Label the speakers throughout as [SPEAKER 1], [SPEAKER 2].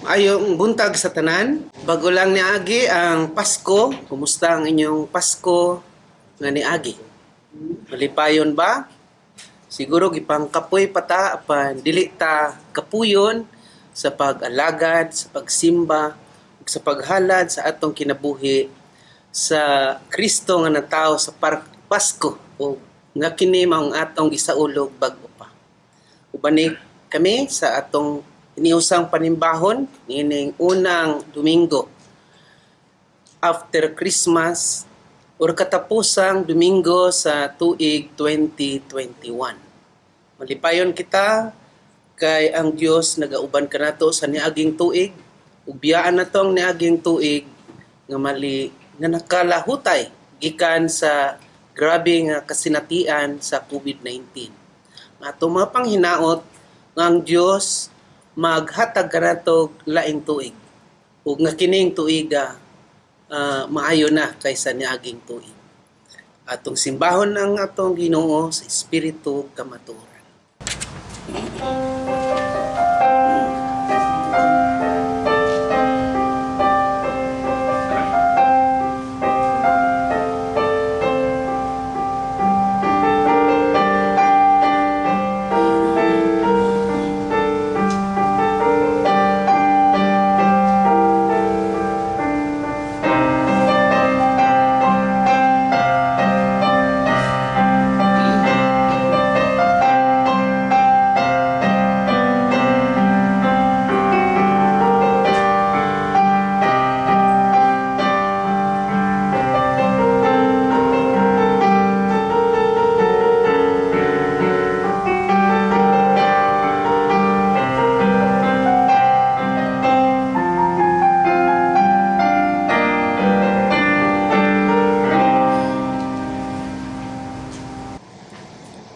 [SPEAKER 1] Maayong buntag sa tanan. Bago lang niagi ang Pasko. Kumusta ang inyong Pasko nga niagi? Malipayon ba? Siguro gipangkapoy pa ta apan dili ta kapuyon sa pag-alagad, sa pagsimba, ug sa paghalad sa atong kinabuhi sa Kristo nga natawo sa Pasko o nga kini maong atong gisaulog bag-o pa. Uban ni kami sa atong iniusang panimbahon niining unang Domingo after Christmas or katapusang Domingo sa tuig 2021. Malipayon kita kay ang Dios nagauban kanato sa niaging tuig ug biyaan nato ang niaging tuig nga mali nga nakalahutay gikan sa grabe nga kasinatian sa COVID-19. Nga atong mga panghinaot nga ang Dios maghatag kanato laing tuig ug nga kining tuiga maayo na kaysa niaging tuig. Atong simbahon ang atong Ginoo sa espiritu ug kamatuoran.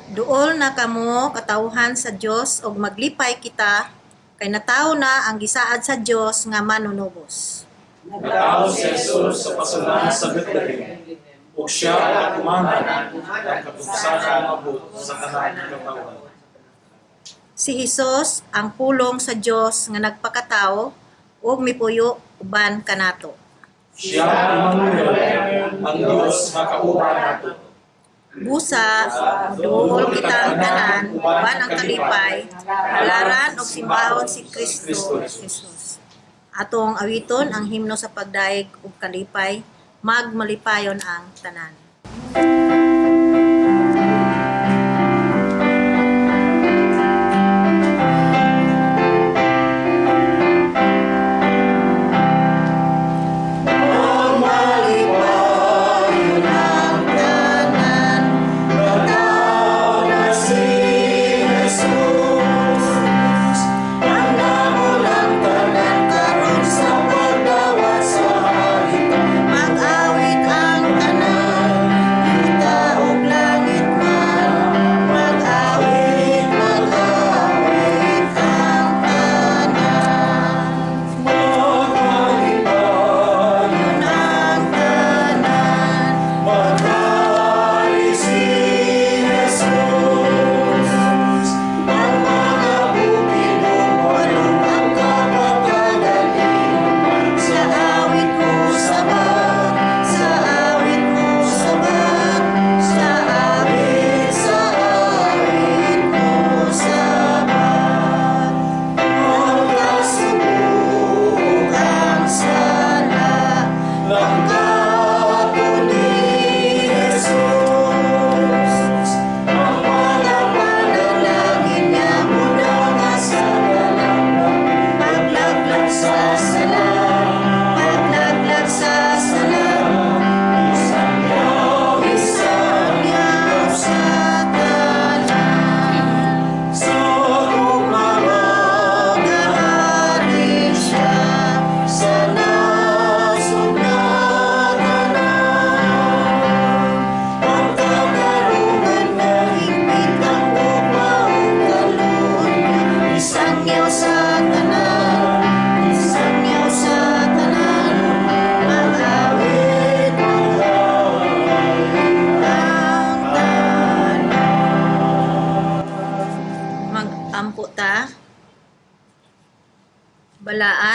[SPEAKER 2] Duol na kamo, katawhan sa Dios, ug maglipay kita kay natawo na ang gisaad sa Dios nga manunubos.
[SPEAKER 3] Natawo si Jesus sa pasulan sa Bethlehem, ug siya ang atumangan ang katugsakan abot sa tanan katawhan.
[SPEAKER 2] Si Hesus ang pulong sa Dios nga nagpakatawo ug mipuyo uban kanato.
[SPEAKER 3] Siya ang Emmanuel, ang Dios nga kauban nato.
[SPEAKER 2] Busa, moduol kitang tanan uban ang kalipay, halaran og simbahon si Kristo Jesus. Atong awiton ang himno sa pagdayeg ug kalipay, magmalipayon ang tanan. Mag-awit ang tanan.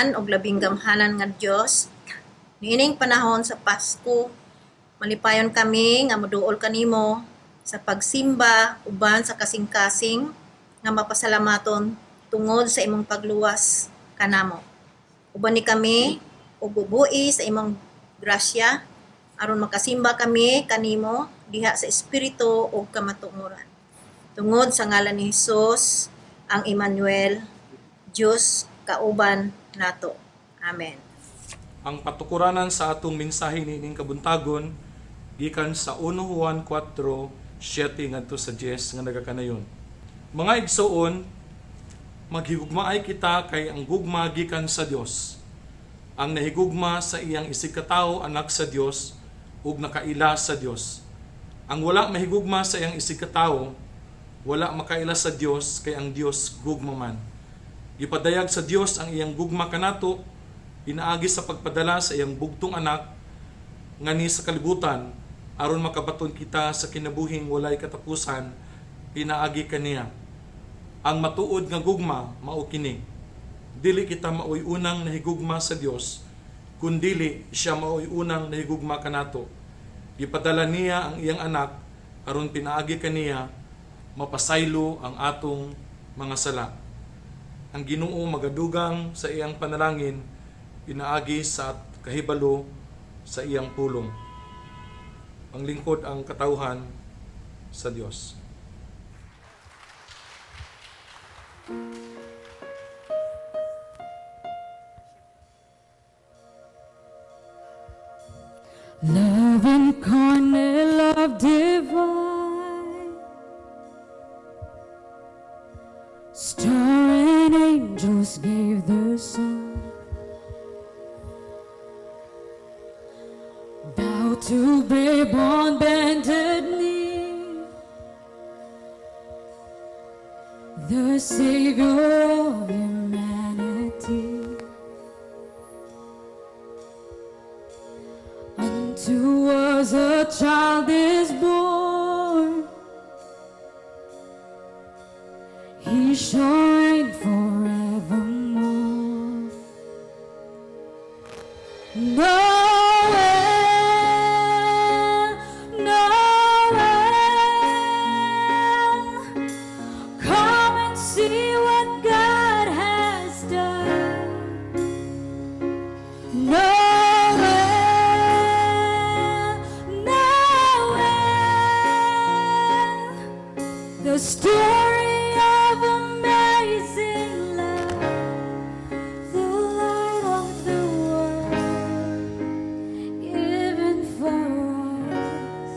[SPEAKER 2] Amahan ug labing gamhanan nga Dios, niining panahon sa Pasko, malipayon kami nga moduol kanimo sa pagsimba uban sa kasing-kasing nga mapasalamaton tungod sa imong pagluwas kanamo. Uban ni kami ug bubui sa imong grasya aron makasimba kami kanimo diha sa espiritu ug kamatuoran. Tungod sa ngalan ni Hesus, ang Emmanuel, Dios kauban nato. Amen.
[SPEAKER 3] Ang patukuranan sa atong mensahe niining kabuntagon gikan sa 1 Juan 4:7 ngadto sa 10 nga nagakanayon. Mga igsoon, maghigugmaay kita kay ang gugma gikan sa Dios. Ang nahigugma sa iyang isigkatawo anak sa Dios ug nakaila sa Dios. Ang wala mahigugma sa iyang isigkatawo wala makaila sa Dios kay ang Dios gugma man. Gipadayag sa Dios ang iyang gugma kanato pinaagi sa pagpadala sa iyang bugtong anak ngani sa kalibutan aron makabaton kita sa kinabuhing walay katapusan pinaagi kaniya. Ang matuod nga gugma mao kini. Dili kita maoy unang nahigugma sa Dios, kundili siya maoy unang nahigugma kanato. Gipadala niya ang iyang anak aron pinaagi kaniya mapasaylo ang atong mga sala. Ang Ginoo magadugang sa iyang panalangin pinaagi sa kahibalo sa iyang pulong. Ang lingkod ang katawhan sa Dios.
[SPEAKER 4] Love incarnate, love divine. Star and angels gave their song. Bow to babe on bended knee, the Savior of humanity. Unto us a child is born, he shall reign forevermore. Noel, Noel, come and see what God has done. Noel, Noel, the story of amazing love, the light of the world, given for us.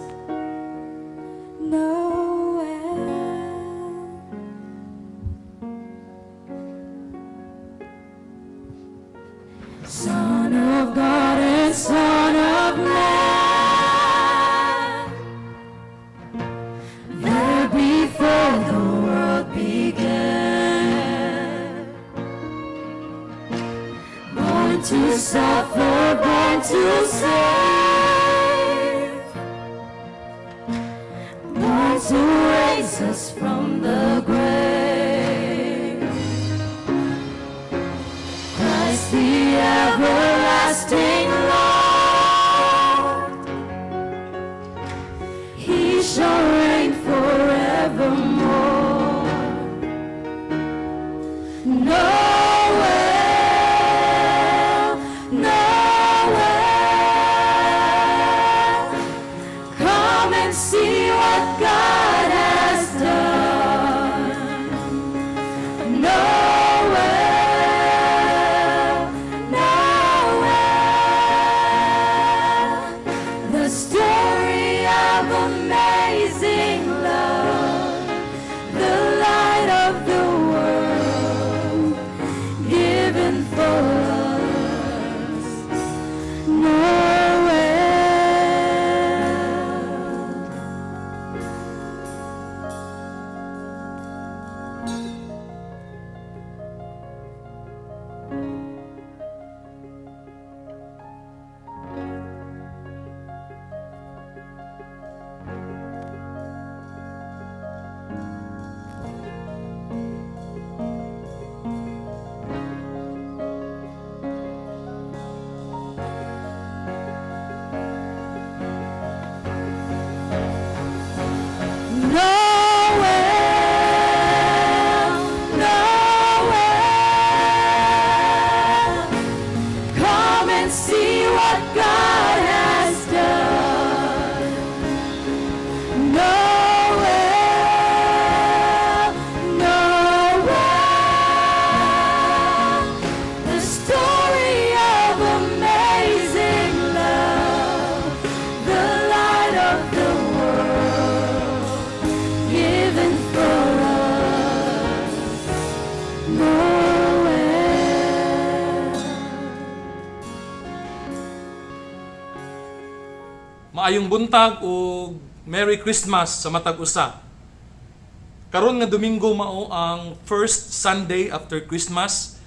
[SPEAKER 4] Noel. Son of God and Son of Man, there before the world began, born to suffer, born to save, born to raise us from the grave. Christ the everlasting Lord, he shall reign forevermore. Noel, Noel, come and see what God has done. And see what God has done. Noel, Noel, the story of amazing love, the light of the world, given for us. Noel.
[SPEAKER 3] Maayong buntag ug Merry Christmas sa matag usa. Karon nga Domingo mao ang first Sunday after Christmas.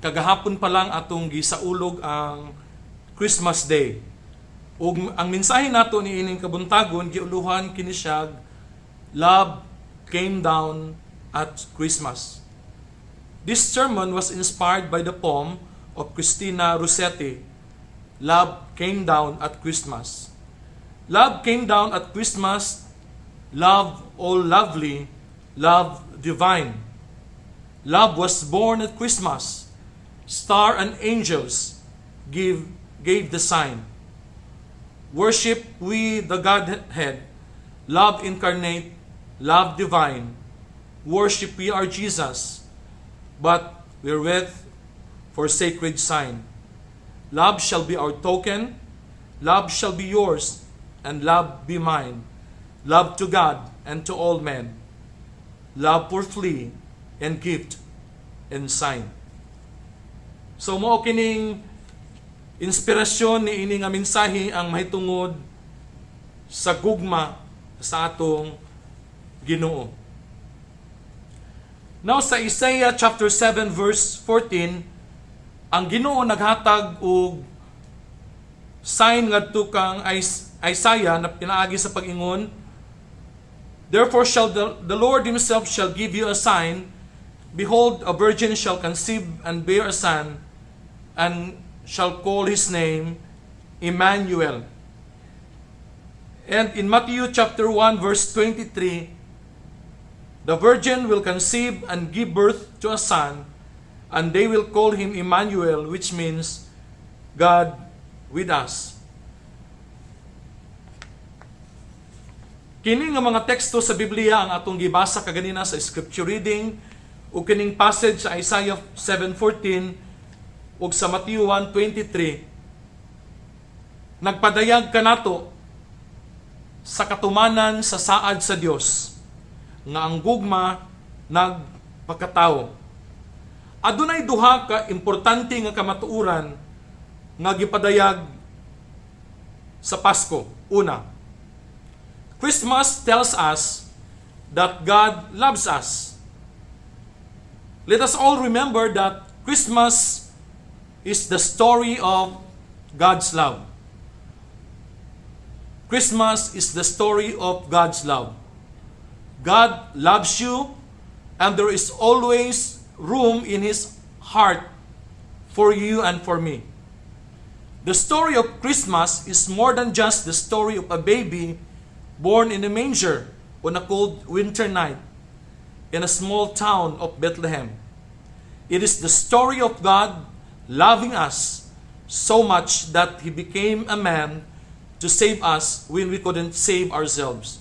[SPEAKER 3] Kagahapon pa lang atong gisaulog ang Christmas Day. Ug ang mensahe nato niining kabuntagon, giuluhan kini siya, "Love Came Down at Christmas." This sermon was inspired by the poem of Christina Rossetti, "Love Came Down at Christmas." Love came down at Christmas, love all lovely, love divine. Love was born at Christmas. Star and angels gave the sign. Worship we the Godhead, love incarnate, love divine. Worship we our Jesus, but we're with for sacred sign. Love shall be our token, love shall be yours, and love be mine. Love to God and to all men. Love for flea and gift and sign. So mao kining inspirasyon ni ini nga mensahe, ang mahitungod sa gugma sa atong Ginoo. Now, sa Isaiah chapter 7 verse 14, ang Ginoo naghatag og sign ngadto kang Isaiah na pinaagi sa pag-ingon, "Therefore shall the Lord himself shall give you a sign: behold, a virgin shall conceive and bear a son and shall call his name Emmanuel." And in Matthew chapter 1 verse 23, "The virgin will conceive and give birth to a son, and they will call him Emmanuel," which means God with us. Kini nga mga teksto sa Biblia ang atong gibasa kaganina sa scripture reading ug kining passage sa Isaiah 7:14 ug sa Matthew 1:23, nagpadayag kanato sa katumanan sa saad sa Dios nga ang gugma nagpakatawo. Adunay duha ka importante nga kamatuoran nga gipadayag sa Pasko. Una, Christmas tells us that God loves us. Let us all remember that Christmas is the story of God's love. Christmas is the story of God's love. God loves you, and there is always room in His heart for you and for me. The story of Christmas is more than just the story of a baby born in a manger on a cold winter night in a small town of Bethlehem. It is the story of God loving us so much that He became a man to save us when we couldn't save ourselves.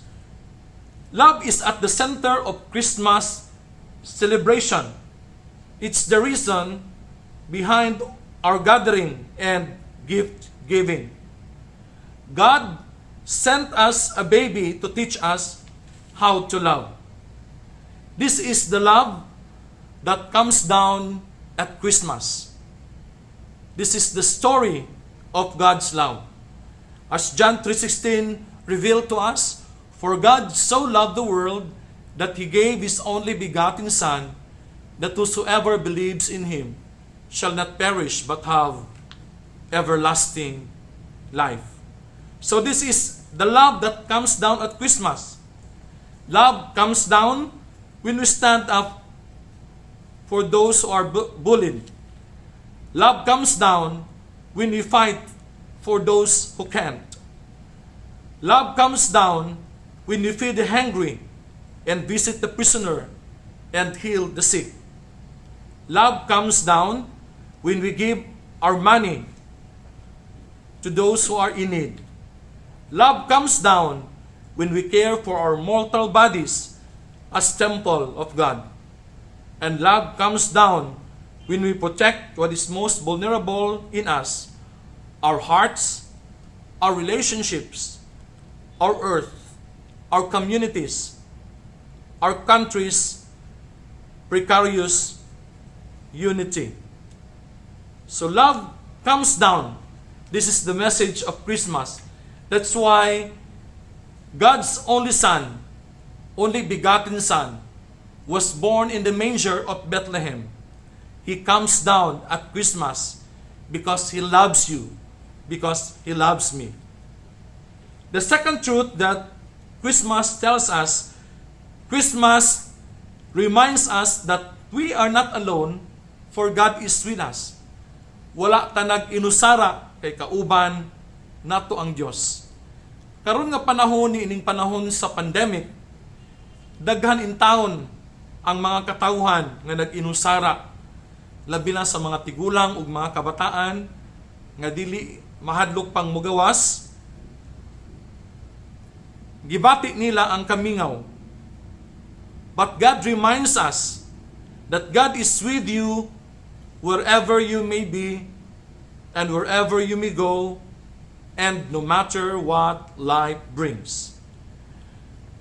[SPEAKER 3] Love is at the center of Christmas celebration. It's the reason behind our gathering and gift giving. God sent us a baby to teach us how to love. This is the love that comes down at Christmas. This is the story of God's love. As John 3:16 revealed to us, "For God so loved the world that he gave his only begotten Son, that whosoever believes in him shall not perish but have everlasting life." So this is the love that comes down at Christmas. Love comes down when we stand up for those who are bullied. Love comes down when we fight for those who can't. Love comes down when we feed the hungry and visit the prisoner and heal the sick. Love comes down when we give our money to those who are in need. Love comes down when we care for our mortal bodies as temple of God. And love comes down when we protect what is most vulnerable in us, our hearts, our relationships, our earth, our communities, our country's precarious unity. So love comes down. This is the message of Christmas. That's why God's only Son, only begotten Son, was born in the manger of Bethlehem. He comes down at Christmas because He loves you, because He loves me. The second truth that Christmas tells us, Christmas reminds us that we are not alone, for God is with us. Wala ta nag-inusara kay kauban nato ang Dios. Karon nga panahon, niining panahon sa pandemic, daghan in taon ang mga katawhan nga nag-inusara, labi na sa mga tigulang ug mga kabataan nga dili mahadlok pang mugawas. Gibati nila ang kamingaw. But God reminds us that God is with you wherever you may be and wherever you may go and no matter what life brings.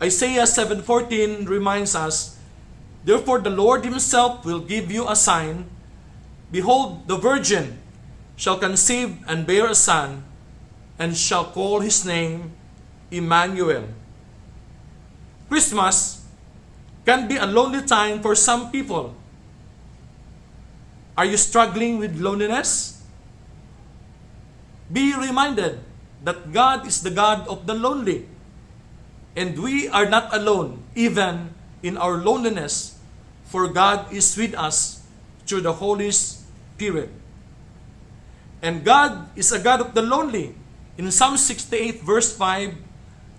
[SPEAKER 3] Isaiah 7:14 reminds us, "Therefore the Lord himself will give you a sign. Behold, the virgin shall conceive and bear a son and shall call his name Emmanuel." Christmas can be a lonely time for some people. Are you struggling with loneliness? Be reminded that God is the God of the lonely. And we are not alone, even in our loneliness, for God is with us through the Holy Spirit. And God is a God of the lonely. In Psalm 68, verse 5,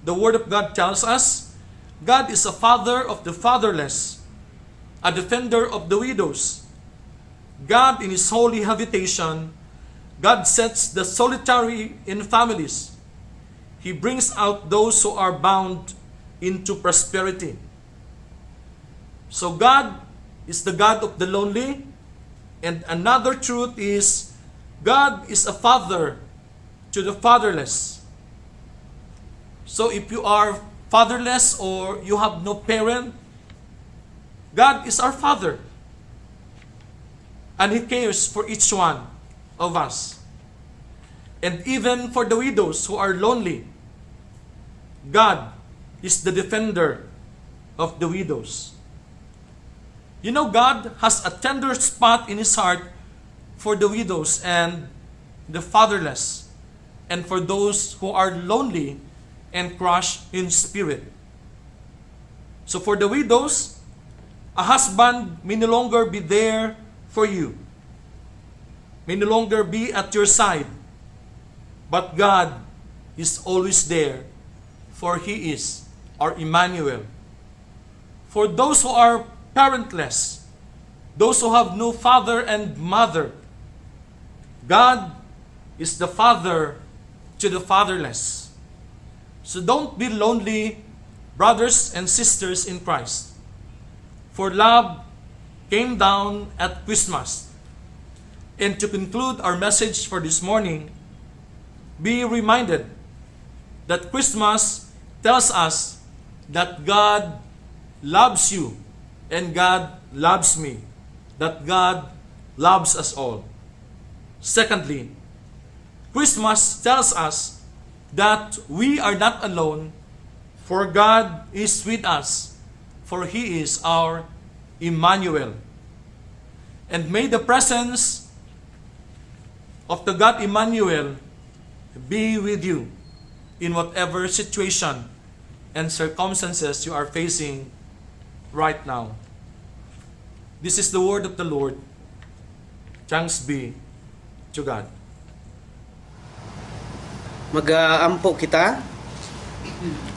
[SPEAKER 3] the Word of God tells us, "God is a father of the fatherless, a defender of the widows. God in His holy habitation, God sets the solitary in families. He brings out those who are bound into prosperity." So God is the God of the lonely. And another truth is God is a father to the fatherless. So if you are fatherless or you have no parent, God is our Father. And He cares for each one of us. And even for the widows who are lonely, God is the defender of the widows. God has a tender spot in His heart for the widows and the fatherless, and for those who are lonely and crushed in spirit. So for the widows, a husband may no longer be there for you, may no longer be at your side, but God is always there, for He is our Emmanuel. For those who are parentless, those who have no father and mother, God is the father to the fatherless. So don't be lonely, brothers and sisters in Christ. For love came down at Christmas. And to conclude our message for this morning, be reminded that Christmas tells us that God loves you and God loves me, that God loves us all. Secondly, Christmas tells us that we are not alone, for God is with us, for He is our Emmanuel. And may the presence of the God Emmanuel be with you in whatever situation and circumstances you are facing right now. This is the word of the Lord. Thanks be to God.
[SPEAKER 1] Magaampo kita.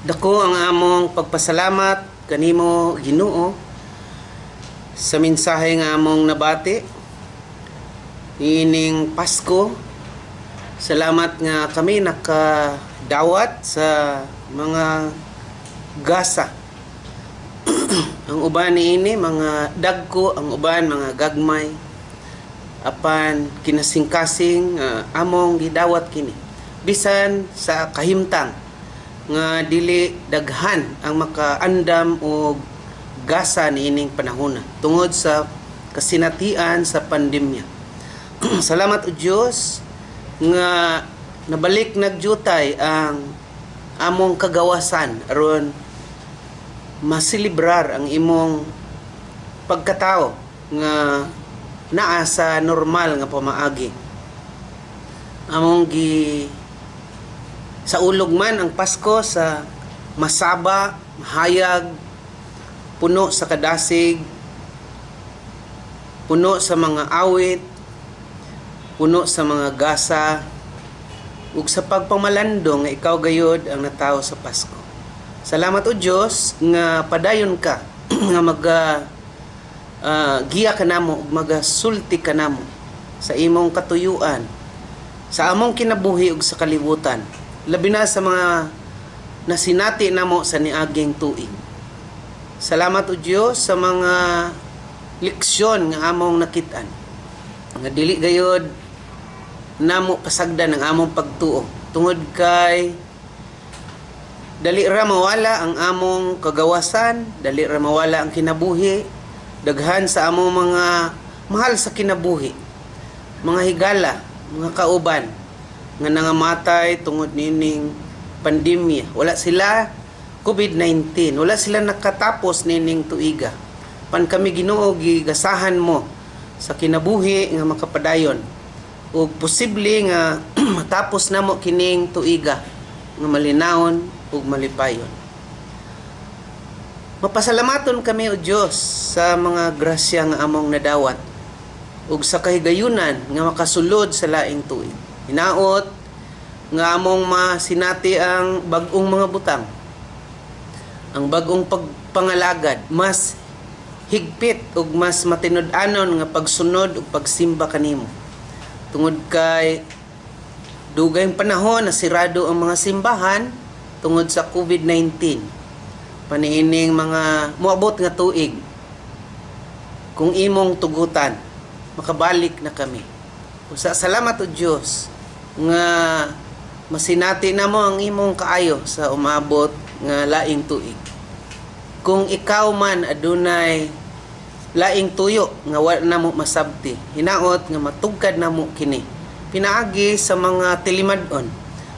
[SPEAKER 1] Dako ang among pagpasalamat kanimo, Ginoo, sa mensahe nga among nabati niining Pasko. Salamat nga kami nakadawat sa mga gasa. Ang uban niini mga dagko, ang uban mga gagmay. Apan kinasingkasing among gidawat kini. Bisan sa kahimtang nga dili daghan ang makaandam og gasa niining panahona tungod sa kasinatian sa pandemya. Salamat, O Dios, nga nabalik nagdyutay ang among kagawasan aron masilibrar ang imong pagkatao nga naa sa normal nga pamaagi. Among gi saulog man ang Pasko sa masaba, mahayag, puno sa kadasig, puno sa mga awit, puno sa mga gasa, ug sa pagpamalandong nga ikaw gayod ang natawo sa Pasko. Salamat, O Dios, nga padayon ka nga maga giya kanamo ug magasulti kanamo sa imong katuyuan sa among kinabuhi ug sa kalibutan, labi na sa mga nasinati namo sa niaging tuig. Salamat, O Dios, sa mga leksyon nga among nakit-an nga dili gayod namo pasagdan ang among pagtuo tungod kay dali ra mawala ang among kagawasan, dali ra mawala ang kinabuhi, daghan sa among mga mahal sa kinabuhi, mga higala, mga kauban nga nangamatay tungod nining pandemya. Wala sila COVID-19, wala sila nakatapos nining tuiga. Pan kami, Ginoo, gigasahan mo sa kinabuhi nga makapadayon ug posible nga matapos namo kining tuiga nga malinawon ug malipayon. Mapasalamaton kami, O Dios, sa mga grasya nga among nadawat ug sa kahigayunan nga makasulod sa laing tuig. Hinaot nga among masinati ang bag-ong mga butang, ang bag-ong pagpangalagad, mas higpit ug mas matinud-anon nga pagsunod ug pagsimba kanimo. Tungod kay dugay panahon na sirado ang mga simbahan tungod sa COVID-19. Paniining mga moabot nga tuig, kung imong tugutan, makabalik na kami. Usa salamat, O Dios, nga masinati namo ang imong kaayo sa umabot nga laing tuig. Kung ikaw man adunay laing tuyo nga wa namo masabti, hinaot nga matugkad namo kini. Pinaagi sa mga tilimad-on,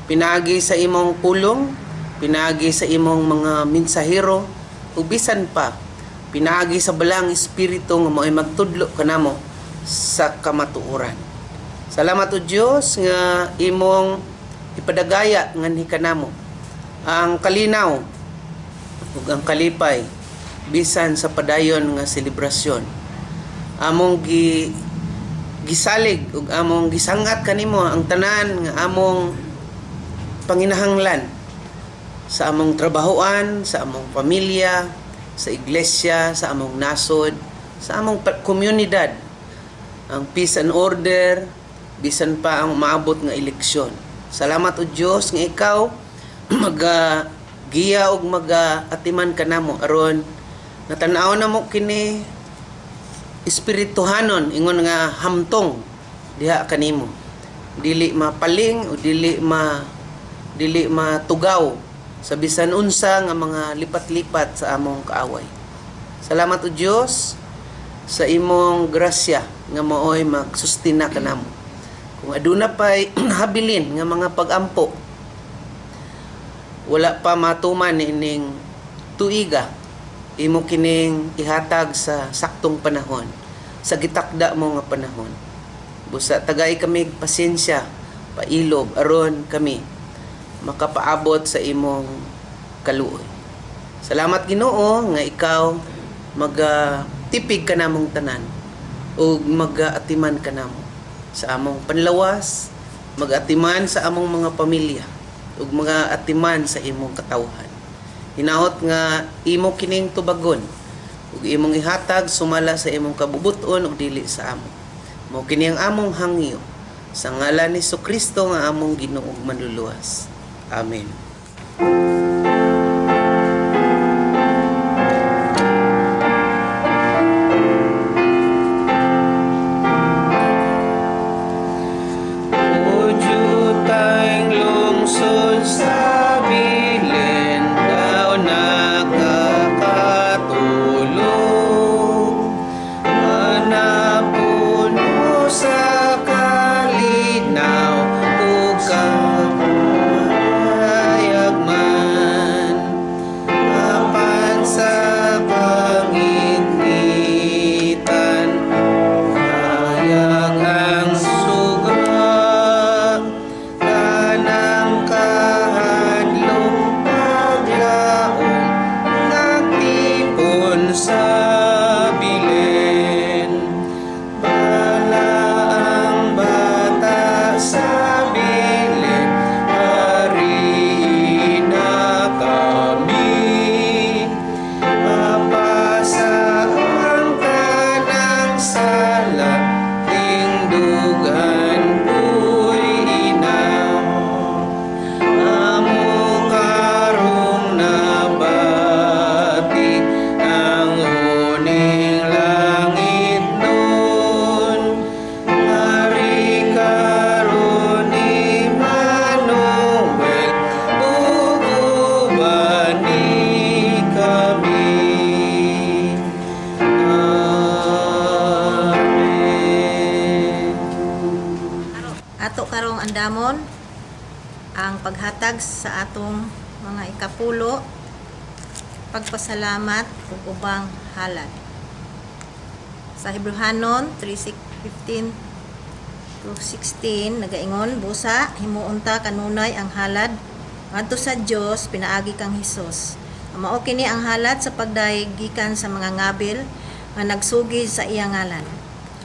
[SPEAKER 1] pinaagi sa imong pulong, pinaagi sa imong mga mensahero, ug bisan pa pinaagi sa Balaang Espiritu nga mo'y magtudlo kanamo sa kamatuoran. Salamat, O Dios, nga imong ipadagaya nganhi kanamo ang kalinaw ug ang kalipay bisan sa padayon nga selebrasyon. Among gisalig ug among gisangat kanimo ang tanan nga among panginahanglan sa among trabahoan, sa among pamilya, sa iglesia, sa among nasod, sa among komunidad. Ang peace and order, bisan pa ang maabot nga eleksyon. Salamat, O Dios, nga ikaw maga giya ug maga atiman kanamo aron natanaw namo kini espirituhanon ingon nga hamtong diha kanimo, dili mapaling o dili matugaw sa bisan unsa nga mga lipat-lipat sa among kaaway. Salamat, O Dios, sa imong grasya nga maoy magsustina kanamo. Kung aduna pay habilin nga mga pagampo wala pa matuman ining tuiga, imo kining ihatag sa saktong panahon, sa gitakda mo nga panahon. Busa tagay kami pasensya, pailob aron kami makapaabot sa imong kaluoy. Salamat, Ginoo, nga ikaw maga tipig kanamong tanan ug magaatiman kanamo sa among panlawas, magatiman sa among mga pamilya ug mga atiman sa imong katawhan. Hinaot nga imo kining tubagon ug imong ihatag sumala sa imong kabubuton ug dili sa amo. Mao kini ang among hangyo. Sa ngalan ni Kristo nga among Ginoo ug manluluwas. Amen. Ujutang lungsod sa bilin daw nakakatulog, Manapuno sa kalinaw ug kapayagman, apan sa pangitngitan hayag ang suga, tanang kahadlok paglaom nagtipon sa bilin. Bala ang bata sa bilin, hari na kami. Mapasa ang tanang sala, tingdugan po'y inaw. Amo karong nabati ang uning langit nun. Hari karon Emmanuel, ug uban ni kami. Amen.
[SPEAKER 2] Ato karong andamon ang paghatag sa atong mga ikapulo, pagpasalamat ug ubang halad. Sa Hebrehanon 3:15 to 16 nagaingon, busa himuon ta kanunay ang halad ngadto sa Dios pinaagi kang Hesus. Mao kini ang halad sa pagdayeg gikan sa mga ngabil nga nagsugid sa iyang ngalan.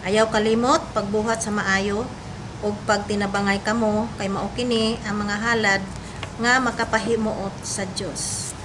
[SPEAKER 2] Ayaw kalimot pagbuhat sa maayo ug pagtinabangay kamo kay mao kini ang mga halad nga makapahimuot sa Dios.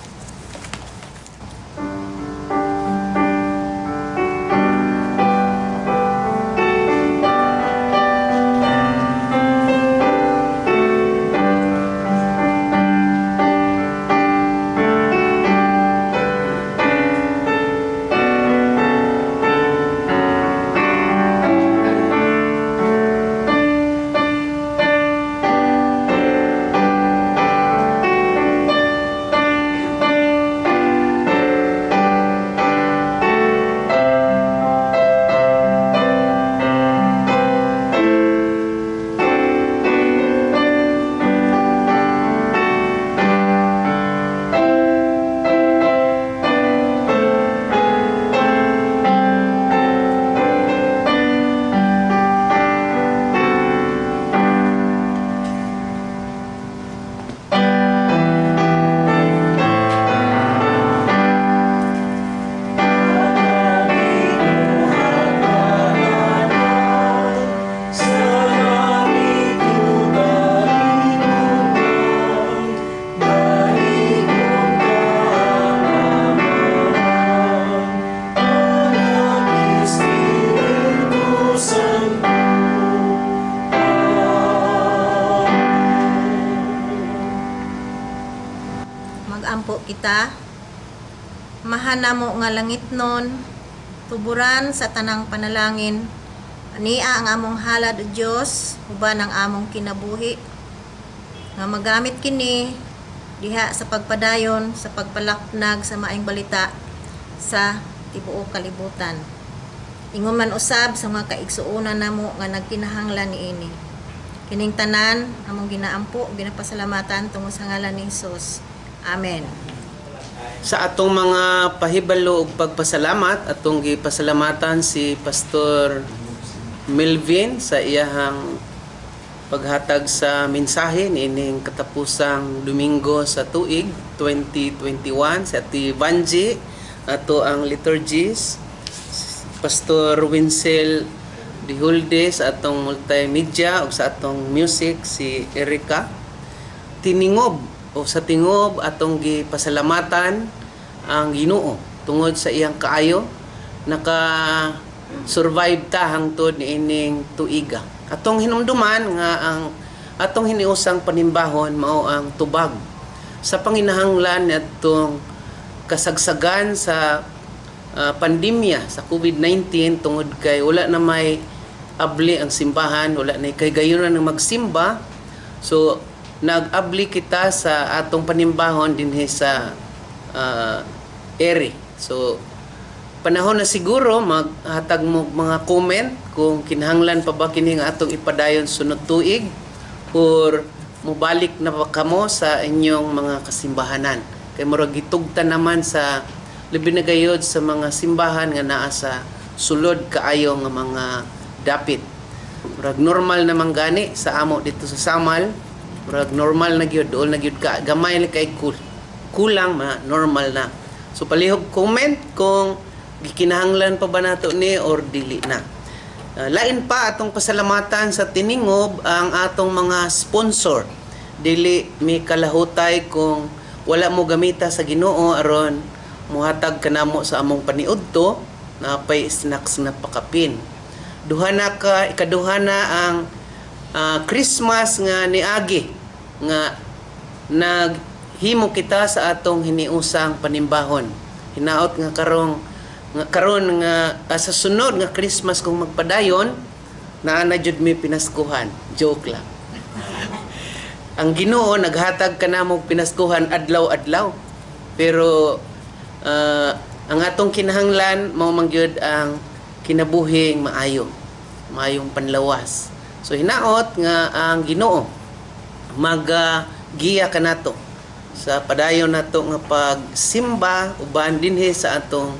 [SPEAKER 2] Magampo kita. Mahanamo nga langitnon, tuburan sa tanang panalangin. Ania ang among halad o Dios, uban ang among kinabuhi. Nga magamit kini diha sa pagpadayon sa pagpalaknag sa maayong balita sa tibuok kalibutan. Ingon man usab sa mga kaigsuonan namo nga nagkinahanglan niini. Kining tanan among ginaampo, ginapasalamatan tungod sa ngalan ni Hesus. Amen.
[SPEAKER 1] Sa atong mga pahibalo ug pagpasalamat, atong gipasalamatan si Pastor Melvin sa iyahang paghatag sa mensahe niining katapusang Domingo sa tuig 2021, sa Ate Vanji ato ang liturgies, Pastor Winsel Dihulde sa atong multimedia ug sa atong music si Erika Tiningob, o sa Tingob atong gipasalamatan ang Ginoo tungod sa iyang kaayo naka Survive ta hangtod niining tuiga. Atong hinumduman nga ang atong hiniusang panimbahon mao ang tubag sa panginahanglan niadtong kasagsagan sa pandemya sa COVID-19, tungod kay wala na may abli ang simbahan, wala na kay gayunan ng magsimba. So nag-abli kita sa atong panimbahon dinhi sa ere. So panahon na siguro maghatag mo mga comment kung kinahanglan pa ba kini nga atong ipadayon sunod tuig or mobalik na ba kamo sa inyong mga kasimbahanan. Kay murag gitugtan naman sa labi na gayod sa mga simbahan nga naa sa sulod kaayo nga mga dapit. Murag normal naman gani sa amo dito sa Samal. Murag normal na gyud, duol na gyud ka gamay na kay kulang ma normal na. So palihog comment kung gikinahanglan pa ba nato ni or dili na. Lain pa atong pasalamatan sa tiningob ang atong mga sponsor. Dili mi kalahutay kung wala mo gamita sa Ginoo aron muhatag kanamo sa among paniudto, napay snacks na pakapin. Duha na ka ikaduha na ang Christmas nga niagi nga naghimo kita sa atong hiniusang panimbahon. Hinaot nga karong nga karon nga sa sunod nga Christmas kung magpadayon, naa na jud mi pinaskuhan. Joke lang. Ang Ginoo naghatag kanamo og pinaskuhan adlaw-adlaw. Pero ang atong kinahanglan mao man gyud ang kinabuhing maayo, maayong panlawas. So hinaot nga ang Ginoo magagiya kanato sa padayon nato nga pagsimba uban dinhi sa atong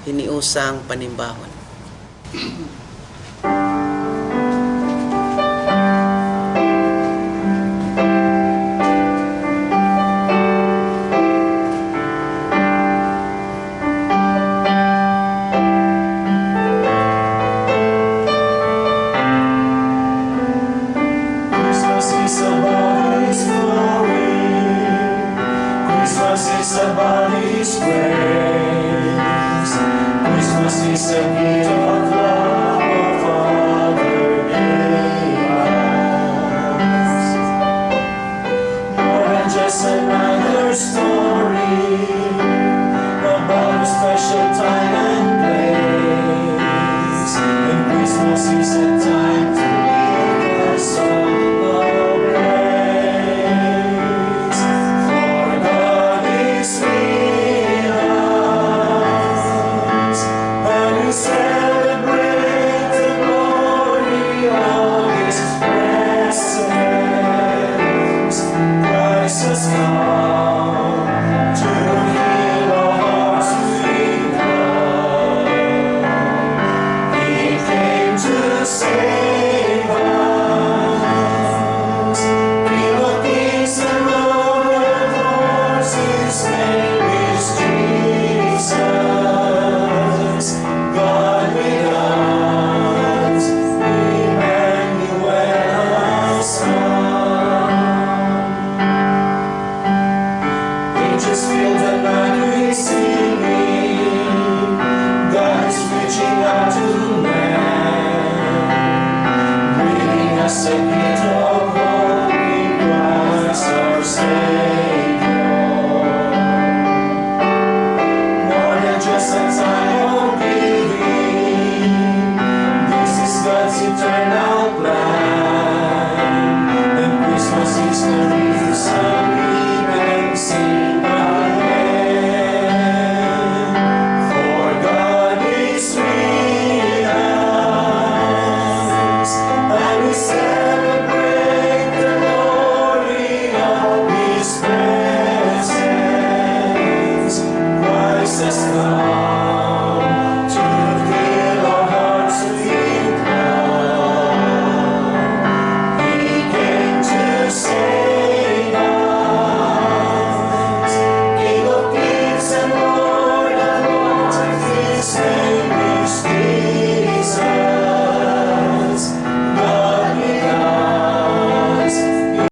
[SPEAKER 1] hiniusang panimbahon.